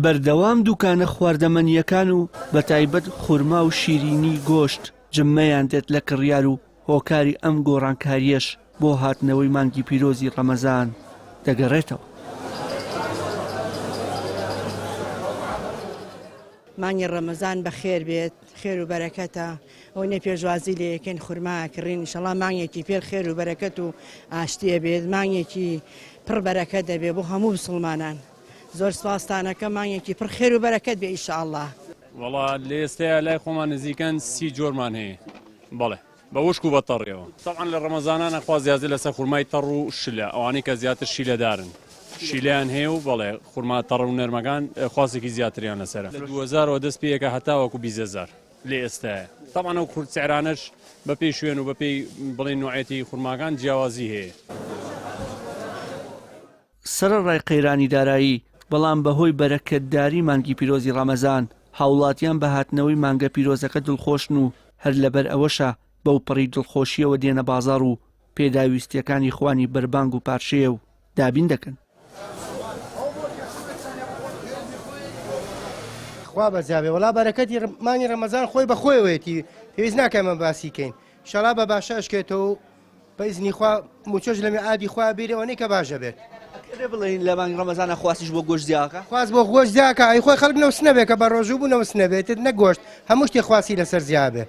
بەردەوام دوکانە خواردەمەنییەکان و بەتایبەت خورما و شیرینی گۆشت جممەیان دێت لە کڕیار و هۆکاری ئەم گۆڕانکارییەش بۆ هاتنەوەی مانگی پیرۆزی ڕەمەزان دەگەڕێتەوە. مانگی ڕەمەزان بەخێر بێت خێر و بەرەکەتە ئەوەنە پێشوازی لێ یەکەین خورما ئەکڕین ئیشەڵا مانگێکی پێر خێر و بەرەکەت و ئاشتی ئەبێت مانگێکی پڕ بەرەکەت دەبێت بۆ هەموو بسڵمانان زۆر سپاستان ئەکەم مانگێکی پڕ خێر و بەرەکەت بێ ئیشاڵڵا. وەڵا لە ئێستەیا لای خۆمان نزیکەن 30 جۆرمان هەیە بەڵێ بە وشک و بە تەڕیەوە تەبعەن لە ڕەمەزانانە خوا زیاتر لەسەر خورمای تەڕ و شلە ئەوانەی کە زیاتر شیلەدارن شیلەیان هەیە و بەڵێ خورما تەڕ و نەرمەکان خواستێکی زیاتریان لەسەرە لە 2000ەوە دەست پێ ئەکا هەتاوەکو 20000 لە ئێستایە تەبعەن ئەو خورد سعرانەش بەپێی شوێن و بەپێی بڵێن نوعێتی خورماکان جیاوازی هەیە. سەرەڕای قەیرانی دارایی، بەڵام بەهۆی بەرەکەتداری مانگی پیرۆزی ڕەمەزان، هاوڵاتیان بە هاتنەوەی مانگە پیرۆزەکە دڵخۆشن و هەر لەبەر ئەوەشە بەوپەڕی دڵخۆشییەوە دێنە بازاڕ و پێداویستییەکانی خوانی بەربانگ و پارشێو دابین دەکەن. خوا بەزیابێ وەڵا بەرەکەتی مانگی ڕەمەزان خۆی بە خۆیەوەیەتی پێویست ناکە ئێمە باسی کەین ئیشەڵا بە باشە ئەشکێتەوە و بە ئیزنی خوا موچەش لە میعادی خوا بیرێ ئەوەنەی کە باش ئەبێت. ئەکرێ بڵێین لە مانگی ڕەمەزانا خواستیش بۆ گۆشت زیاکا؟ خواست بۆ گۆشت زیاکا ئەی خۆی خەڵک نەوس نەبێ کە بە ڕۆژوو بوو نەوس نەبێ ئیتر نەک گۆشت هەموو شتێ خواستی لەسەر زیا بێ.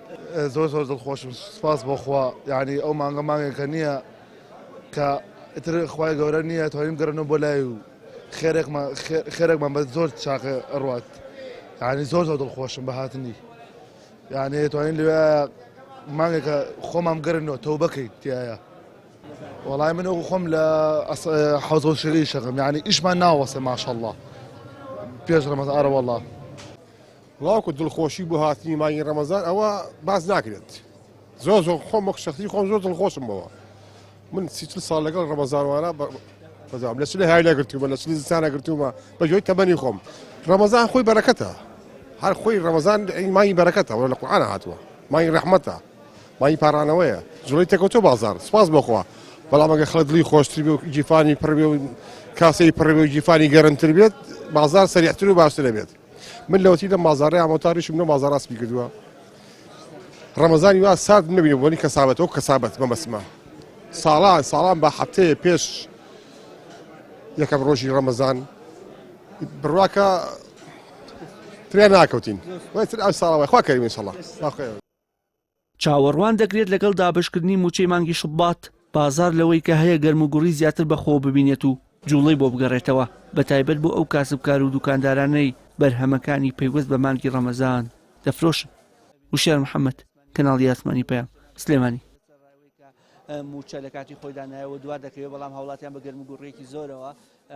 زۆر زۆر دڵخۆشم سوپاس بۆ خوا یانی ئەو مانگە مانگێکە نییە کە ئیتر خوای گەورە نییە توانیم گەڕێنەوە بۆ لای و خێرێکمان خێرێکمان بە زۆر چاک ئەڕوات یانی زۆر زۆر دڵخۆشم بە هاتنی. یانی توانین لەوێ مانگێکە خۆمان بگەرنەوە تەوبەکەین تایە وەڵای من وەکو خۆم لە حەوزە شەری شەکەم یعنی ئیشمان ناوەسێ ماشەڵڵا پێش ڕەمەزان ئارە وەڵا وەڵاوکو دڵخۆشی بۆ هاتنی مانگی ڕەمەزان ئەوە باس ناکرێت زۆر زۆر خۆم وەک شخصی خۆم زۆر دڵخۆشم بەوە من سی چل ساڵ لەگەڵ ڕەمەزانوانە بەزام لە چلی های لەگرتوومە لە چلی زستانە گرتوومە بە جۆی تەمەنی خۆم ڕەمەزان خۆی بەرەکەتە هەر خۆی ڕەمەزان مانگی بەرەکەتە وە لە قورئانە هاتووە مانگی ڕەحمەتە مانگی پاڕانەوەیە جوڵەی تێکەوتۆ بازار سپاس بۆخوا بەڵام ئەگەر خەڵک دڵی خۆشتر بێ و گیرفانی پڕ بێ و کاسەی پڕ بێ و گیرفانی گەرمتر بێت بازار سەریعتر و باشتر دەبێت من لەوەتی لەم بازاڕەی ئامۆ تا ڕیشم لەم بازاڕا سپی کردووە ڕەمەزانی وا سارد نەبینە بۆنی کەسابەت وەک کەسابەت مەبەستمە ساڵان ساڵان بە هەفتەیە پێش یەکەم ڕۆژی ڕەمەزان بڕواکە فریا ناکەوتین وایتر ئەو ساڵەوە خوا کەریم ئینشەڵڵا چاوەڕوان دەکرێت لەگەڵ دابەشکردنی مووچەی مانگی شوبات، بازاڕ لەوەی کە هەیە گەرموگوڕی زیاتر بەخۆوە ببینێت و جوڵەی بۆ بگەڕێتەوە، بەتایبەت بۆ ئەو کاسبکار و دوکاندارانەی بەرهەمەکانی پەیوەست بە مانگی ڕەمەزان دەفرۆشن. وشیار محەمەد، کەناڵی ئاسمانی پەیام، سلێمانی.